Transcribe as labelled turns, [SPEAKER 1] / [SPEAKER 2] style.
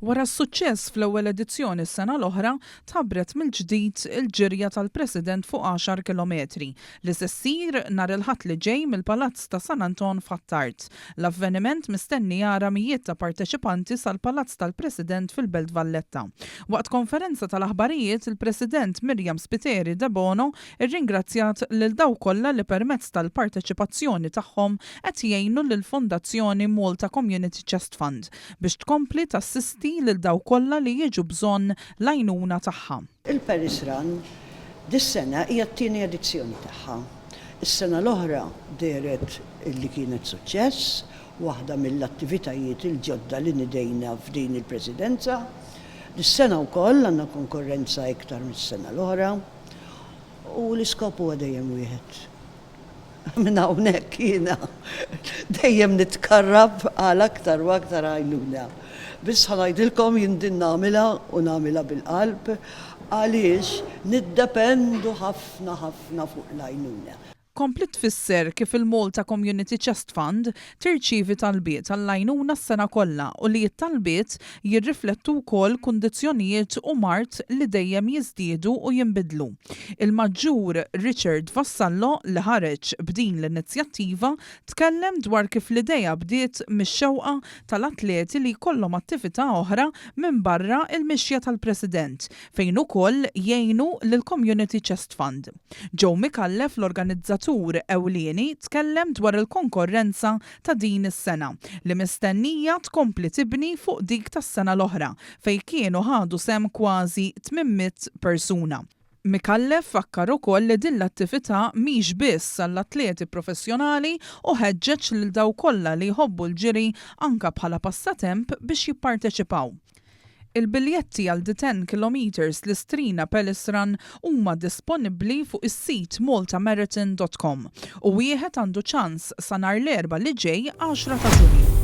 [SPEAKER 1] Wara s-suċċess fl-ewwel edizzjoni s-sena l-oħra, tħabbret mill-ġdid il-ġirja tal-President fuq għaxar kilometri, li se ssir nhar il-Ħadd li ġej mill-Palazz ta' San Anton f'Ħ'Attard. L-avveniment mistenni jara mijiet ta' parteċipanti sal-Palazz tal-President fil-Belt Valletta. Waqt konferenza tal-aħbarijiet, il-President Myriam Spiteri Debono rringrazzjat lil dawk kollha li permezz tal-parteċipazzjoni tagħhom qed jgħinu lill-Fondazzjoni Malta Community Chest Fund biex tkompli tassisti lil dawk kollha li jiġu bżonn l-għajnuna tagħha.
[SPEAKER 2] Il-Paris Run dis-sena hija t-tieni edizzjoni tagħha. Is-sena l-oħra dehret li kienet suċċess, waħda mill-attivitajiet il-ġodda li nidejna f'din il-Presidenza. Dis-sena wkoll għandna konkorrenza iktar mis-sena l-oħra. U l-iskop huwa dejjem wieħed. Minn hawnhekk jiena dejjem nitkarrab għal aktar u aktar għajnuna. Biss ħa ngħidilkom jien din nagħmilha u nagħmilha bil-qalb għaliex niddependu ħafna ħafna fuq l-għajnuna.
[SPEAKER 1] Kompliet tfisser kif il-Malta Community Chest Fund tirċievi talbiet għall-għajnuna s-sena kollha u li t-talbiet jirriflettu wkoll kundizzjonijiet u mard li dejjem jiżdiedu u jinbidlu. Il-Maġġur Richard Vassallo li ħareġ b'din l-inizjattiva tkellem dwar kif l-idea bdiet mix-xewqa tal-atleti li jkollhom attività oħra minbarra l-mixja tal-President fejn ukoll jgħinu lill-Community Chest Fund. Joe Micallef, l-organizzatur ewlieni, tkellem dwar il-konkorrenza ta' din is-sena, li mistennija tkompli tibni fuq dik tas-sena l-oħra, fejn kienu ħadu sehem kważi 800 persuna. Micallef fakkar ukoll li din l-attività mhix biss għall-atleti professjonali u ħeġġeġ lil dawk kollha li jħobbu l-ġiri anke bħala passatemp biex jipparteċipaw. Il-biljetti għal The 10 Kilometres l-Istrina Palace Run huma disponibbli fuq is-sit maltamarathon dot com u wieħed għandu ċans sa nhar l-Erbgħa li ġej 10 ta' Ġunju.